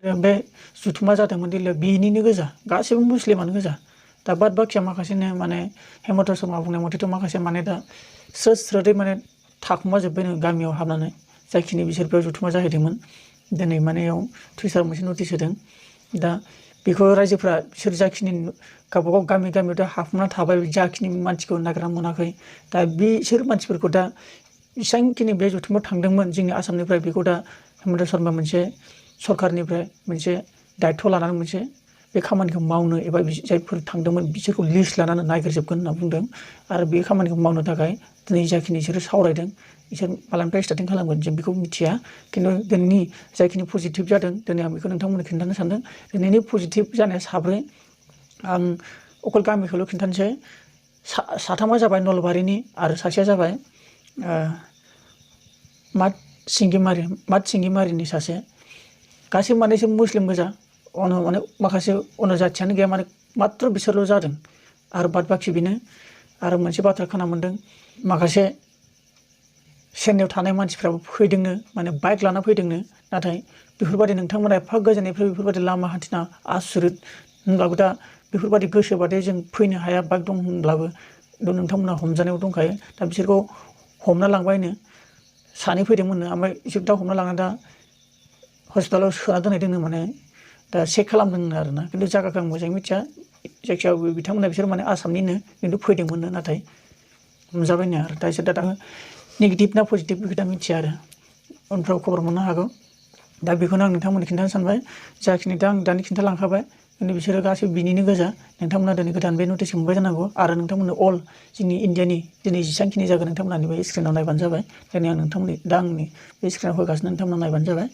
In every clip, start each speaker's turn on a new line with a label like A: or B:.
A: बे जुथुमा जादोंमोन दिले बिनिनो गोजा गासिबो मुस्लिमानो गोजा दा बाद बाखिया माखासेनो माने हेमन्त शर्मा बुंनाय मथेथ' माखासे माने दा स्रोदै माने थाखुमा जोब्बायनो गामियाव हाबनानै जायखिनि बिसोर बेयाव जुथुमा जाहैदोंमोन दिनै माने याव टुइटार मोनसे नटिस होदों दा बेखौ रायजोफ्रा बिसोर जाखिनि गावबागाव गामियाव दा हाबना थाबाय जाखिनि मानसिखौ नागिरना मोनाखै दा बिसोर मानसिफोरखौ दा बेसेबांखिनि बे जुथुमाव थांदोंमोन जोंनि आसामनिफ्राय बेखौ दा हेमन्त शर्मा मोनसे सरकारनिफ्राय मोनसे दायित्व लानानै मोनसे बे खामानिखौ मावनो एबा जायफोर थांदोंमोन बिसोरखौ लिस्ट लानानै नागिरजोबगोन होनना बुंदों आरो बे खामानिखौ मावनो थाखाय दिनै जाखिनि बिसोरो सावरायदों बिसोर मालानिफ्राय स्टार्टिं खालामगोन जों बेखौ मिथिया खिन्थु दिनैनि जायखिनि पजिटिभ जादों दिनै आं बेखौ नोंथांमोननो खिन्थानो सानदों दिनैनि पजिटिभ जानाया साब्रै आं अकल गामिखौल' खिन्थानोसै साथामा जाबाय नलबारिनि आरो सासेया जाबाय माद सिंगिमारिनि सासे गासिबो माने एसे मुस्लिम गोजा माने माखासे जाथियानो गैया माने मात्र बिसोरल' जादों आरो बाद बाखि बेनो आरो मोनसे बाथ्रा खोना मोन्दों माखासे चेन्नाइयाव थानाय मानसिफ्राबो फैदोंनो माने बाइक लाना फैदोंनो नाथाय बेफोरबायदि नोंथांमोना एफा गोजाननिफ्राय बेफोरबायदि लामा हान्थिना आसुरित होनब्लाबो दा बेफोरबायदि गोसोबादि जों फैनो हाया बाइक दं होनब्लाबो नोंथांमोना हमजानायाव दंखायो दा बिसोरखौ हमना लांबायनो सानै फैदोंमोननो ओमफ्राय बिसोर दा हमना लांना दा हस्पिटालाव सोना दोनहैदोंनो माने दा चेक खालामदोंनो आरोना खिन्थु जायगाखौ आं मोजाङै मिथिया जायखिया बिथांमोना बिसोर माने आसामनिनो खिन्थु फैदोंमोननो नाथाय हमजाबायनो आरो दा बिसोर दा नेगेटिभ ना पजिटिभ बेखौ दा मिथिया आरो उनफ्राव खबर मोननो हागौ दा बेखौनो आं नोंथांमोननो खिन्थानो सानबाय जाखिनि दा आं दानि खिन्थालांखाबाय खिन्थु बिसोरो गासैबो बिनिनो गोजा नोंथांमोना दिनै गोदान बे नटिसखौ मोनबाय जानांगौ आरो नोंथांमोननो अल जोंनि इण्डियानि दिनै जेसेबांखिनि जागोन नोंथांमोना बे स्क्रिनाव नायबानो जाबाय दिनै आं आंनि बे स्क्रिनाव होगासिनो नोंथांमोना नायबानो जाबाय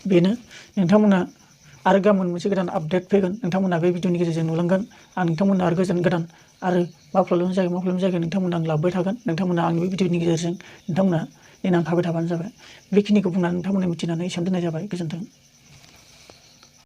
A: बेनो नोंथांमोना आरो गाबोन मोनसे गोदान आपडेट फैगोन नोंथांमोना बे भिडिअनि गेजेरजों नुलांगोन आं नोंथांमोननो आरो गोदान आरो मा प्रब्लेम जायगायाव नोंथांमोना आं लाबोबाय थागोन नोंथांमोना आंनि बे भिडिअनि गेजेरजों नोंथांमोना नेनानै थाबाय थाबानो जाबाय बेखिनिखौ बुंनानै नोंथांमोना मिथिनानै एसेयावनो दोननाय जाबाय गोजोन्थों।